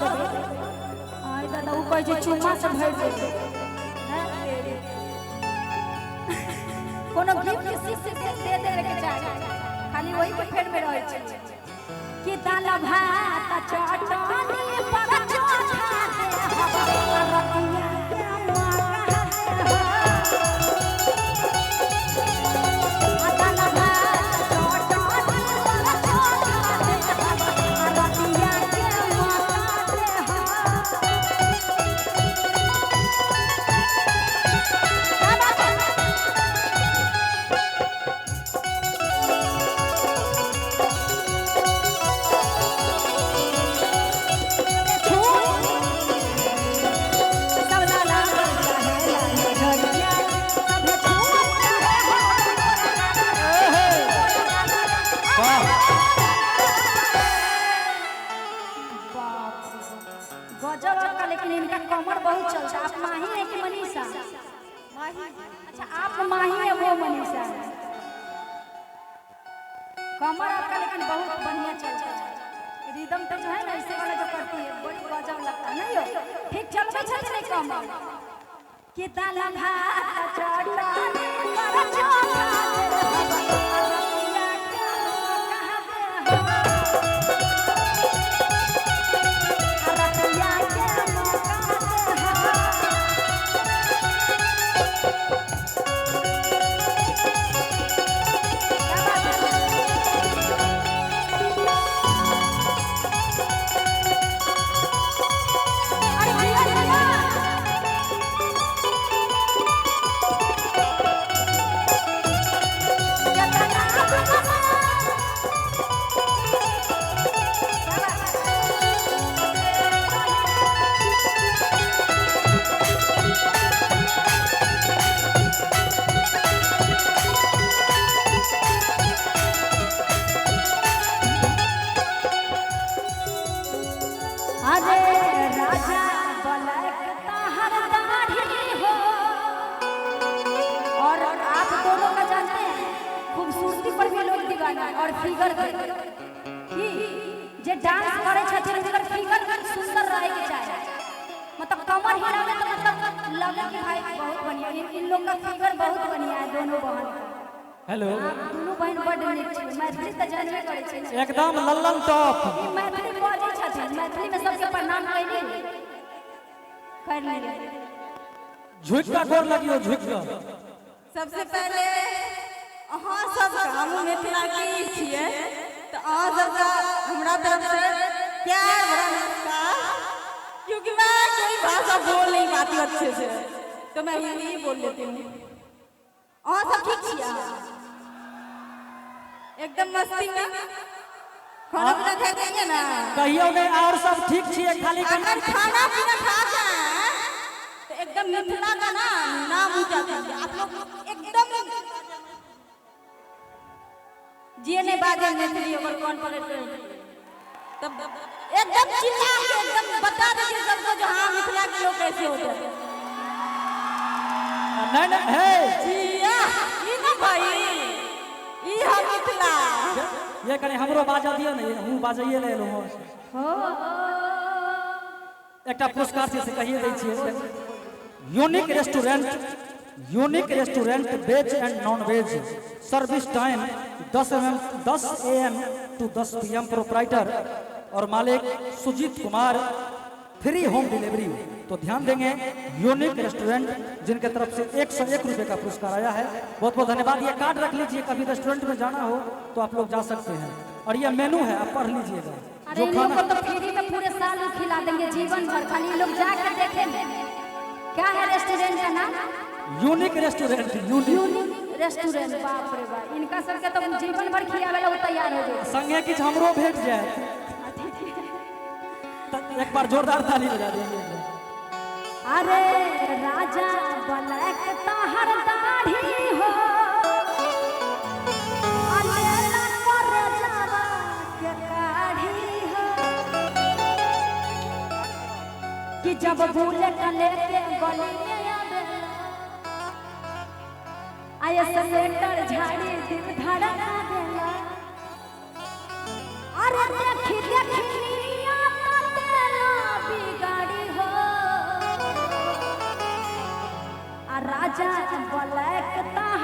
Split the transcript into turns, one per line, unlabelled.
देबै। आइ दादा उ कहै छै चुम्मा से भरि देबै। कोनो गिफ्ट शिष्य के दे देवे के चाही, खाली वही के फेर में रहै छै कि दाल भात चटनी पर चोखा दे हवा रतिया के मका दे हवा। दाल भात चटनी पर चोखा दे हवा रतिया के मका दे हवा। गजब आपका, लेकिन इनका कमर बहुत चलता। आप माही है कि मनीषा? माही। अच्छा आप माही है, वो मनीषा है। कमर आपका लेकिन बहुत बढ़िया चलता है। रिदम तो जो है ना ऐसे वाला जो करती है बड़ी गजब लगता है। नहीं हो ठीक चलते चलते नहीं कमर कि दाल भात चटनी पर चोखा दे हवा रतिया के मका दे हवा रतिया के मका दे हवा। क्या बात है? अरे भैया भैया अरे राजा बलक ताहर दाढ़ी हो। और आप दोनों का जानते हैं खूबसूरती पर भी लोग दीवाना और फिगर के की जे डांस करे छथिन हुनकर फिगर सुंदर रहे के चाही। मतलब कमर हिलावे तो मतलब लगे कि भाई बहुत बढ़िया। इन लोग का फिगर बहुत बढ़िया है दोनों बहन का।
हेलो
आप दोनों बहन बड नीक छी। मैथिली तऽ जानबे करै छी।
एकदम लल्लन टॉप।
ई मैथिली बजै छथिन, मैथिली में सबके प्रणाम कैली कर लियै।
झुक का गोर लगियो, झुक का।
सबसे पहले अहाँ सबके, हम मिथिला के ही छियै, तऽ अहाँ सबके हमरा तरफ से प्यार भरा नमस्कार। क्योंकि मैं कोई भाषा बोल नहीं पाती हूँ अच्छे से, तो मैं हिंदी ही बोल लेती हूँ। अहाँ सब ठीक छियै? एकदम मस्ती में खाना पीना खा के ना?
कहियो नहीं और सब ठीक छियै, खाली
अगर खाना पीना खा के तो एकदम मिथिला का ना नाम ऊंचा कीजिए आप लोग। एकदम जे नहीं बाजे मैथिली ओकर कौन पकड़ के तब एकदम चिल्ला के एकदम बता दीजिए सबको जो हाँ मिथिला के लोग कैसे होते हैं।
नहीं नहीं हे
जी ई ना भाई ई हम मिथिला।
ये कने हमरो बाजा दियो ने, हमहूँ बाजाइए ले एलहुँ। एकटा पुरस्कार छै से कहिए दै छियै। Unique restaurant, unique restaurant veg and non veg, service time 10 AM to 10 PM। Proprietor और मालिक सुजीत कुमार, फ्री होम डिलीवरी। तो ध्यान देंगे यूनिक रेस्टोरेंट जिनके तरफ से 101 रुपये का पुरस्कार आया है। बहुत बहुत धन्यवाद। ये कार्ड रख लीजिए, कभी रेस्टोरेंट में जाना हो तो आप लोग जा सकते हैं। और ये मेनू है, आप पढ़ लीजिएगा।
अरे इन लोग को तो फ्री में पूरे साल खिला देंगे जीवन भर, खाली लोग जाकर देखेंगे। क्या है रेस्टोरेंट का नाम?
Unique restaurant.
Unique restaurant. बाप रे बाप, इनका सबके तो जीवन भर खिलावे ला तैयार हो जाए।
संगे किछ हमरो भेट जाए। एक बार जोरदार ताली बजा देंगे।
अरे राजा बलक ताहर दाढ़ी हो, अलेला पर जावा के काढ़ी हो, कि जब बुलेट लेके गली में आवेला आये सलेटर झाड़ी दिल धड़का देला। अरे देखी देखी निया तेला जा ब्लैक।